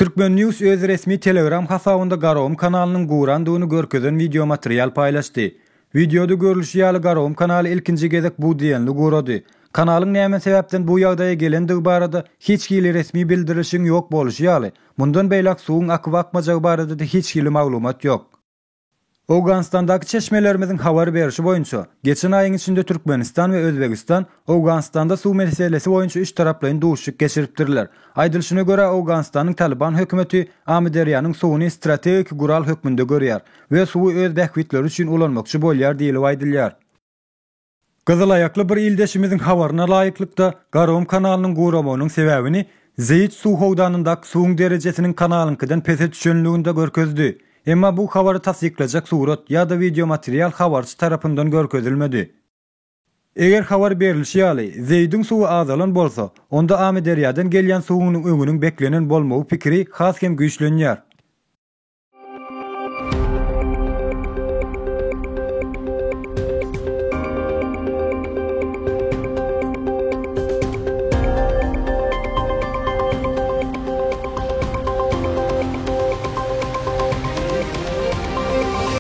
Turkmen. News öz resmi Telegram hasabynda Garagum kanalynyň gurandygyny görkezen wideomaterial paýlaşdy. Wideoda görlüşi ýaly Garagum kanaly ilkinji gezek bu diýenli gurady. Kanalyň näme sebäpden bu ýagdaýa gelendigi barada hiç hili resmi bildirilişiň ýok boluşy ýaly, mundan beýläk suwuň akyp-akmajagy barada-da hiç hili maglumat ýok. Owganystandaky çeşmelerimiziň habar berşi boýunça, geçen aýyň içinde Türkmenistan we Özbegistan Owganystanda suw meselesi boýunça üçtaraplaýyn duşuşyk geçiripdirler. Aýdylyşyna görä, Owganystanyň Talyban hökümeti Amyderýanyň suwuny strategik gural hökmünde görýär we suwy öz bähbitleri üçin ulanmakçy bolýar diýlip aýdylýar. Gyzylaýakly bir ildeşimiziň habaryna laýyklykda, Garagum kanalynyň guramagynyň sebäbini Zeýit suw howdanyndaky suwuň derejesiniň kanalyňkydan pese düşenliginde görkezdi. Emma bu habary tassyklajak surat ýa-da wideomaterial habarçy tarapyndan görkezilmedi. Eger habar berlişi ýaly, Zeýidiň suwy azalan bolsa, onda Amyderýadan gelýän suwunyň öňüniň beklenen bolmagy pikiri has hem güýçlenýär.